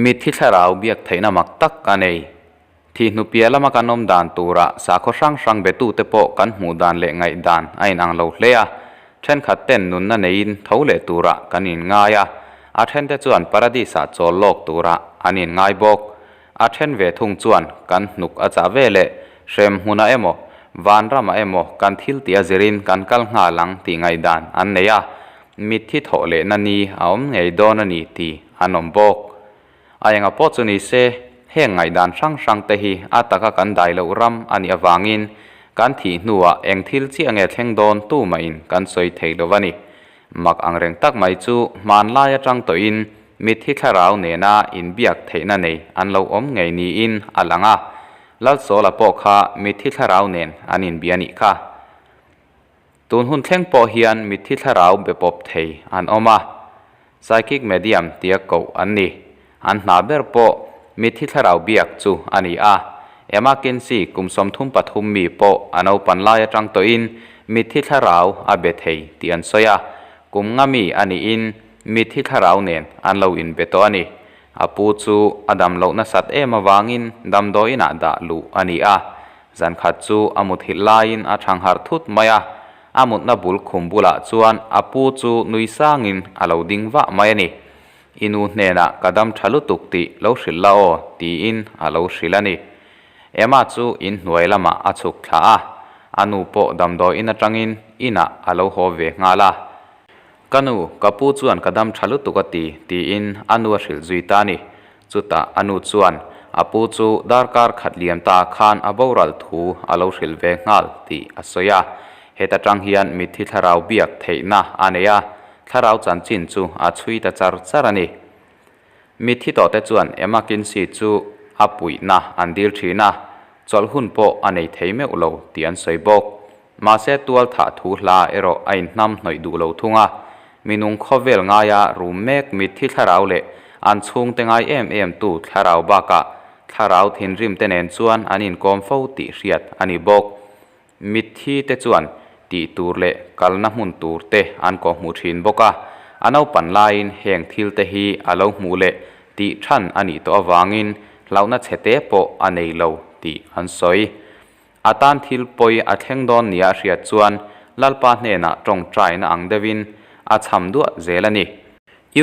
Mitthi thlarau biak theihna mak tak a nei. Thihnu piah lama kan awm dan turah sakhaw hrang hrang betute pawh kan hmuh dan leh ngaih dan a inang lo hle a. Thenkhat ten nunna neiin tho leh turah kan inngai a, a thente chuan paradis-ah chawl lawk turah an inngai bawk. A then ve thung chuan kan hnuk a chah ve leh hrem hmunah emaw, vanramah emaw kan thil tih a zirin kan kal nghal ang tih ngaihdan an nei a, mitthi thawh lehna ni a awm ngei dawn a ni tih an awm bawk. A enga pawh chu ni se, heng ngaihdan hrang hrang te hi a taka kan dai loh ram a nih avangin kan thih hnuah eng thil chiah nge thleng dawn tumahin kan sawi thei lo a ni. Mak angreng tak mai chu hmanlai atang tawhin mitthi thlarau nena inbiak theihna nei an lo awm ngei niin a lang a, Lalsawla pawh kha mitthi thlarau nen an inbia nih kha. Tun hun thleng pawh hian mitthi thlarau be pawp thei an awm a, psychic medium tia koh an ni. An hna ber pawh mitthi thlarau biak chu a ni a. Emma Kinsey kum 33 mi pawh a naupan lai atang tawhin mitthi thlarau a be thei tih an sawi a, kum nga mi a niin mitthi thlarau nen an lo inbe tawh a ni. A pu chu a dam loh nasat em avangin damdawiinah dah luh a ni a. Zan khat chu a muthilh laiin a thangharh thut mai a, a mutna bul khum bulah chuan a pu chu nui sangin a lo ding vah mai a ni. I nu hnenah ka dam tha lutuk tih lo hrilh la aw, tiin a lo hrilh a ni. Emma chu in hnuai lamah a chhuk thla a, a nu pawh damdawiin atangin inah a lo haw ve nghal a. Ka nu, ka pu chuan ka dam tha lutuk a ti, tiin a nu a hrilh zui ta a ni. Chutah a nu chuan a pu chu darkar khat liam ta khan a boral thu a lo hrilh ve nghal tih a sawi a. Heta tang hian mitthi thlarau biak theihna a nei a, thlarau chanchin chu a chhui ta char char a ni. Mitthi tawhte chuan Emma Kinsey chu a puihna an dil thin a, chawlh hun pawh a nei thei meuh lo tih an sawi bawk. Mahse tual thah thu hla erawh a inhnam hnawih duh lo thung a, minung khawvel ngaia rum mek mitthi thlarau leh an chhungte ngai em em tu thlarau bakah thlarau thinrim te nen chuan an inkawm fo tih hriat a ni bawk. Mitthi te chuan tih tur leh kalna hmun tur te an kawhhmuh thin bawk a, a naupan laiin heng thil te hi a lo hmuh leh tih than a nih tawh avangin hlauhna chhete pawh a nei lo tih an sawi. A tan thil pawi a thleng dawn nia a hriat chuan Lalpa hnenah tawngtaina ang deuhin a chham duah zel a ni.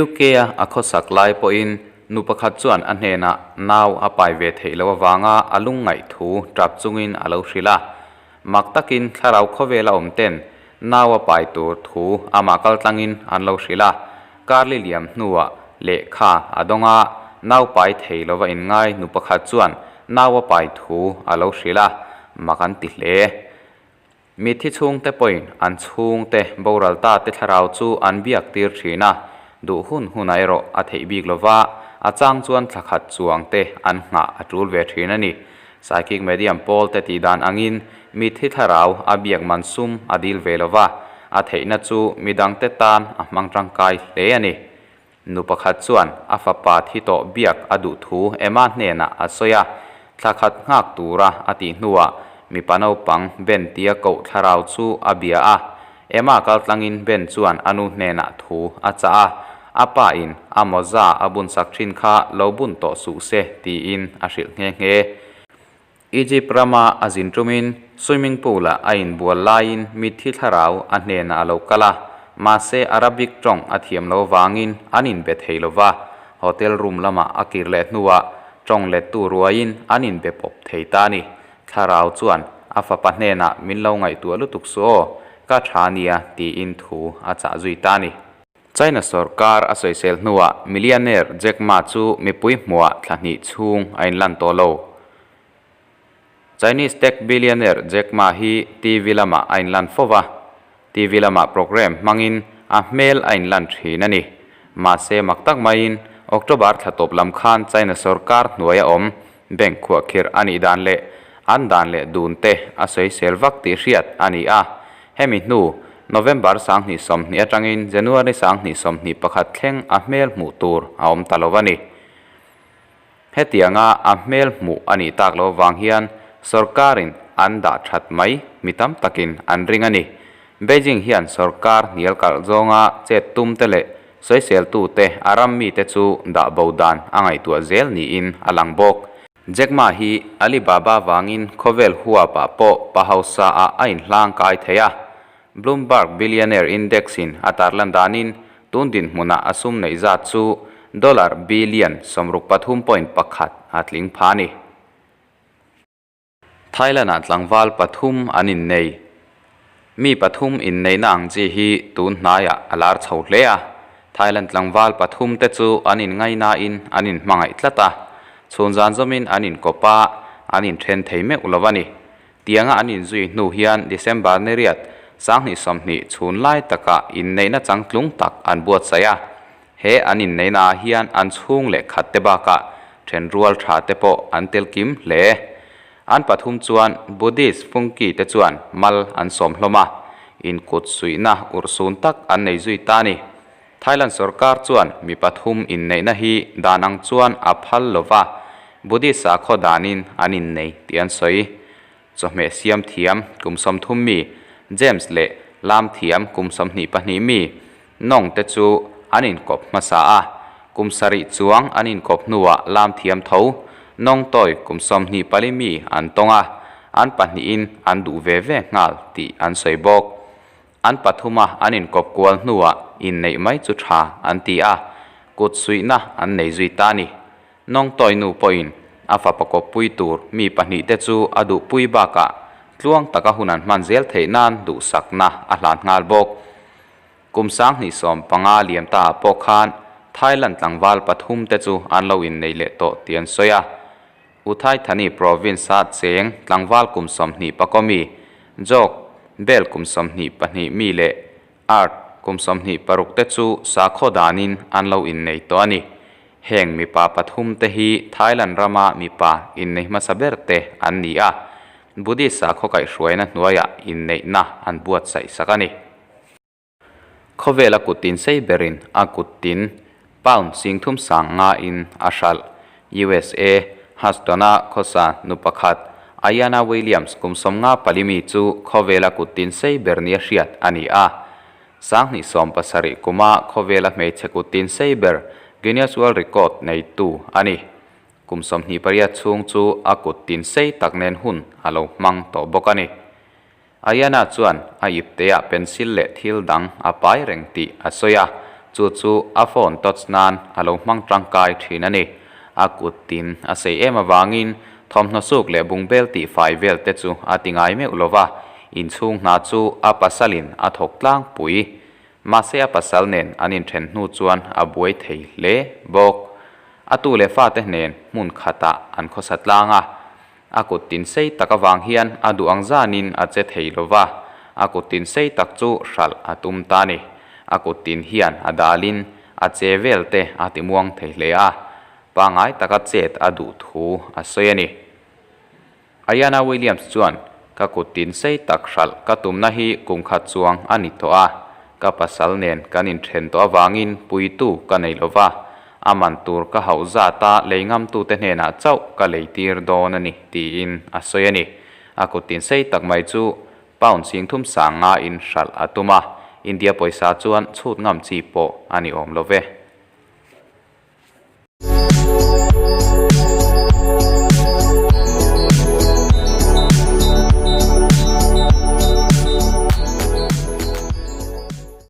UK-a a khawsak lai pawhin nu pakhat chuan a hnenah nau a pai ve theih loh avanga a lungngaih thu tap chungin a lo hrilh a. Mak takin thlarau khawvela awm ten nau a pai tur thu amah kaltlangin an lo hrilh a. Karli liam hnuah lehkha a dawng a, nau pai thei lova inngai nu pakhat chuan nau a pai thu a lo hrilh a, mak an ti hle. Mitthi chhungte pawhin an chhungte boral ta te thlarau chu an biak tir thin a, duh hun hunah erawh a theih bik lova, a chang chuan thla khat chuang te an nghah a tul ve thin a ni. Psychic medium pawl te tih dan angin mitthi thlarau a biak man sum a dil ve lova, a theihna chu midangte tan a hmang tangkai hle a ni. Nu pakhat chuan a fapa thi tawh biak a duh thu Emma hnenah a sawi a, thla khat nghak tura a tih hnuah mipa naupang Ben tia koh thlarau chu a bia a. Emma kaltlangin Ben chuan a nu hnenah thu a chah a, a pa in a mawza a bunsak thin kha lo bun tawh suh se tiin a hrilh nghe nghe. Egypt rama a zin tumin swimming pool ah a inbual laiin mitthi thlarau a hnenah a lo kal a, mahse Arabic tawng a thiam lo vangin an inbe thei lo va, hotel room lamah a kir leh hnuah tawng lettu ruaiin an inbe pawp thei ta a ni. Thlarau chuan a fapa hnenah min lo ngaihtuah lutuk suh aw, ka tha nia tiin thu a chah zui ta a ni. China sorkar a sawisel hnuah millionaire Jack Ma chu mipui hmuah thla hnih chhung a inlan tawh lo. Chinese tech billionaire Jack Ma hi TV lamah a inlan fo va, TV lamah program hmangin a hmel a inlan thin a ni. Mahse mak tak maiin October thla tawp lam khan China sorkar hnuaia awm bank khuahkhirh a nih dan leh an dan leh dun te a sawisel vak tih hriat a ni a. Hemi hnu, November 2020 atangin January 2021 thleng a hmel hmuh tur a awm ta lo a ni. Hetianga a hmel hmuh a nih tak loh vang hian sorkarin an dah that mai mi tam takin an ring a ni. Beijing hian sorkar hnial kalh zawnga chet tum te leh Sawiseltute a ram mite chu dah bo dan a ngaihtuah zel niin a lang bawk. Jack Ma hi Alibaba vangin khawvel huapah pawh pa hausa ah a inhlang kai thei a. Bloomberg Billionaire Index in a tarlan danin tun dinhmunah a sum neih zat chu dollar billion 63.1 a tling pha a ni. Thailand-ah tlangval pathum an innei. Mi pathum inneihna ang chi hi tun hnaiah a lar chho hle a. Thailand tlangval pathum te chu an inngainain an inhmangaih tlat a. Chhun zan zawmin an inkawp a, an inthen thei meuh lo a ni. Tianga an inzui hnu hian December ni riat 2020 chhun lai takah inneihna changtlung tak an buatsaih a. He an inneihna ah hian an chhung leh khat te bakah thenrual tha te pawh an tel kim hle. An pathum chuan Buddhist Fungki te chuan mal an sawm hlawm a, inkut suihna urhsun tak an nei zui ta a ni. Thailand sorkar chuan mi pathum inneihna hi dan ang chuan a phal lo va, Buddhist sakhaw danin an innei tih an sawi. Chawhmeh siam thiam kum 30 mi James leh lam thiam kum 22 mi Nong te chu an inkawp hmasa a, kum sarih chuang an inkawp hnuah lam thiam tho Nong tawi kum 24 mi an tawng a, an pahnihin an duh ve ve nghal tih an sawi bawk. An pathuma an inkawp kual hnuah inneih mai chu tha an ti a, kut suihna an nei zui ta a ni. Nawngtawi nu pawhin a fapa kawppui tur mi pahnihte chu a duhpui bakah tluang taka hun an hman zel theih nan duhsakna a hlan nghal bawk. Kum 2015 liam ta ah pawh khan Thailand tlangval pathum te chu an lo innei leh tawh tih an sawi a. Uthai Thani province a cheng tlangval kum 20 pakaw mi, Jok, Bel kum 22 mi leh Art kum 26 te chu sakhaw danin an lo innei tawh a ni. Heng mipa pathum te hi Thailand rama mipa innei hmasa ber te an ni a, Buddhist sakhaw kaihhruaina hnuaiah inneihna an buatsaih sak a ni. Khawvela kut tin sei berin a kut tin pound 30,000 ngain a hralh. USA, Houston-a khawsa nu pakhat Ayanna Williams kum 54 mi chu khawvela kut tin sei ber nia hriat a ni a. 2017 kuma khawvela hmeichhe kut tin sei ber Guinness World Record neitu a ni. Kum 28 chhung chu a kut tin sei tak nen hun a lo hmang tawh bawk a ni. Ayanna chuan a ipteah pencil leh thil dang a pai reng tih a sawi a, chu chu a phone touch nan a lo hmang tangkai thin a ni. A kut tin a sei em avangin thawmhnaw suk leh bungbel tih fai vel te chu a ti ngai meuh lo va, inchhung hna chu a pasalin a thawk tlangpui. Mahse a pasal nen an inthen hnu chuan a buai thei hle bawk. A tu leh fate nen hmun khatah an khawsa tlang a. A kut tin sei tak avang hian a duh ang zanin a che thei lo va, a kut tin sei tak chu hralh a tum ta a ni. A kut tin hian a dalin a che vel te a ti muang thei hle a, pangai taka chet a duh thu a sawi a ni. Ayanna Williams chuan, Ka kut tin sei tak hralh ka tumna hi kum khat chuang a ni tawh a, ka pasal nen kan inthen tawh avangin puitu ka nei lo va, a man tur ka hauh zata lei ngamtute hnenah chauh ka lei tir dawn a ni, tiin a sawi a ni. A kut tin sei tak mai chu pound 35,000 in hralh a tum a, India pawisa chuan chhut ngam chi pawh a ni awm lo ve.